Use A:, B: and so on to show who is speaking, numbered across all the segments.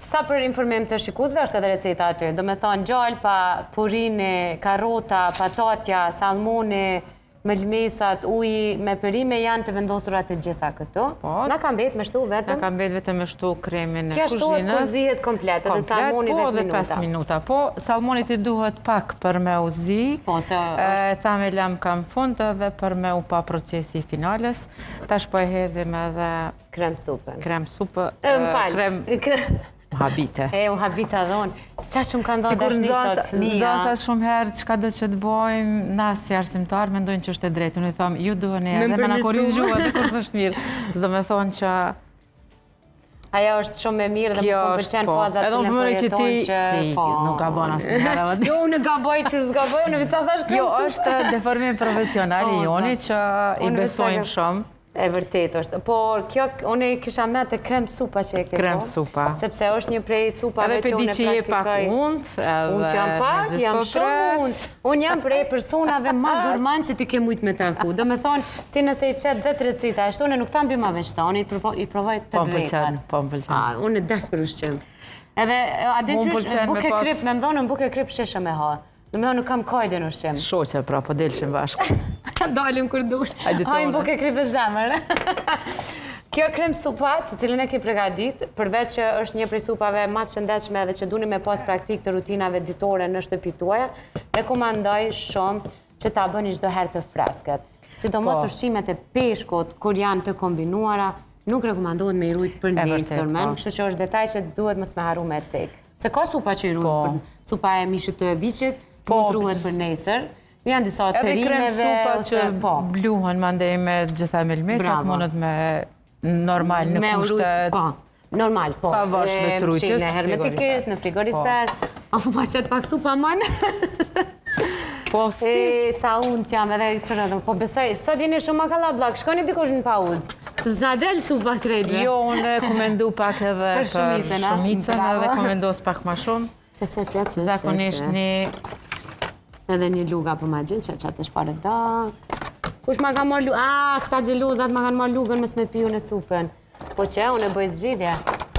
A: Sa për informim të shikuesve është edhe receta aty. Do me thonë gjalpa, purini, karota, patatja, salmoni, mëlmesat, uji me perime janë të vendosura të gjitha këtu.
B: Po.
A: Na ka mbet me shtu
B: Na
A: vetëm.
B: ka mbet vetëm me shtu kremin e
A: Kjo shtohet kur
B: kuzhinës.
A: zihet komplet, edhe salmoni
B: po,
A: 10
B: edhe
A: minuta.
B: 5 minuta. Po, salmonit i duhet pak për me u zi.
A: Po, se
B: E, ta me lam kam fund edhe për me u pa procesi i finales. Tash po e hedhim edhe
A: Krem supën.
B: krem supë.
A: E, më fal.
B: Krem
A: Kre-
B: habite.
A: E, u habita dhe unë. Qa shumë ka ndodhë
B: Sikur
A: dashni sot, fëmija.
B: nxënësa shumë herë çka do që të bojmë, na si arsimtar mendojnë që është e drejtë. Unë i them, ju duheni
A: Me
B: edhe me na
A: përmirësu.
B: korrigju edhe kur s'është mirë. S'do me thonë që
A: Ajo është shumë e mirë dhe
B: kjo
A: më po
B: është
A: pëlqen
B: po.
A: faza
B: Edhe
A: që
B: unë
A: ne
B: po
A: po
B: mendoj që
A: jetojmë
B: ti,
A: që
B: ti
A: po.
B: nuk gabon asnjëherë. apo?
A: Jo, unë gaboj, që s'gaboj, unë visa thash krem
B: Jo,
A: supë.
B: është deformim profesional i
A: Po,
B: joni
A: sa.
B: që i
A: Unë
B: besojmë
A: visa-
B: shumë.
A: E vërtet është. Por kjo unë e kisha me të krem supa që e ke
B: Krem
A: po,
B: supa.
A: Sepse është një prej supave
B: Edhe
A: që
B: pe di
A: unë e
B: që je pak
A: praktikoj.
B: unt, edhe
A: Unë që jam pak,
B: mezi
A: jam
B: s'po
A: shumë
B: pres.
A: unë. Unë jam prej personave ma gurman që ti ke mujt me taku. Do me thonë, ti nëse i qet 10 receta, ashtu unë nuk tham bima veç ta, unë i, përpo- i provoj të
B: Po më pëlqen, po më pëlqen.
A: A, unë e des për ushqim. Edhe, a din
B: Mu më
A: qysh,
B: pëlqen me
A: bukë e
B: pas-
A: krip, me më thonë, unë bukë e krip sheshe me ha. Do me thonë, nuk kam kajde në ushqim.
B: Shoqe, pra, po delshim bashkë.
A: Dalim kur dush.
B: Hajde
A: Hajmë
B: tone.
A: bukë e kripë e zemër. Kjo krem supa, të cilën e ke pregadit, përveç që është një prej supave më të shëndetshme dhe që duni me pas praktik të rutinave ditore në shtëpi tuaja, rekomandoj shumë që ta bëni çdo herë të freskët. Sidomos
B: Po.
A: ushqimet e peshkut kur janë të kombinuara, nuk rekomandohet me i rujt për
B: E vërtet,
A: nesër, men,
B: po.
A: kështu që është detaj që duhet mos me harru me cek. Se ka supa që i rujt
B: Po.
A: për supa e mishit të viçit,
B: Po,
A: mund ruhet për nesër. Janë disa
B: Edhe krem
A: perimeve
B: supa
A: ose
B: që
A: po.
B: bluhen mandej me gjitha melmesat,
A: Bravo.
B: mundet me normal në
A: Me u rujt,
B: kushtet.
A: po. Normal, po.
B: Pavarshme
A: E,
B: të rujtjes,
A: fshin hermetikisht, në frigorifer.
B: Po.
A: Apo ma qet pak supa man.
B: Po si?
A: E, sa unë jam edhe qëra, po besoj, sot jeni shumë makallabllak, shkoni dikush në pauzë. Se s'na del supa krejtve.
B: Jo, unë ku mendu pak edhe
A: Për shumicën, a?
B: shumicën
A: Bravo.
B: edhe ku vendos pak ma shumë.
A: Që, që, që, që, që,
B: Zakonisht
A: që.
B: një
A: Edhe një luga për ma gjenë, që që atë është fare da. Kush ma ka marrë lugën? A, këta gjelozat ma kanë marrë lugën mes me piju në supën. Po që, unë e bëj zgjidhje.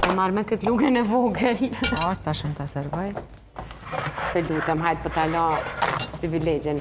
A: E marrë me këtë lugën e vogël.
B: Po, tash më ta servoj.
A: Të lutem, hajtë po ta la privilegjin.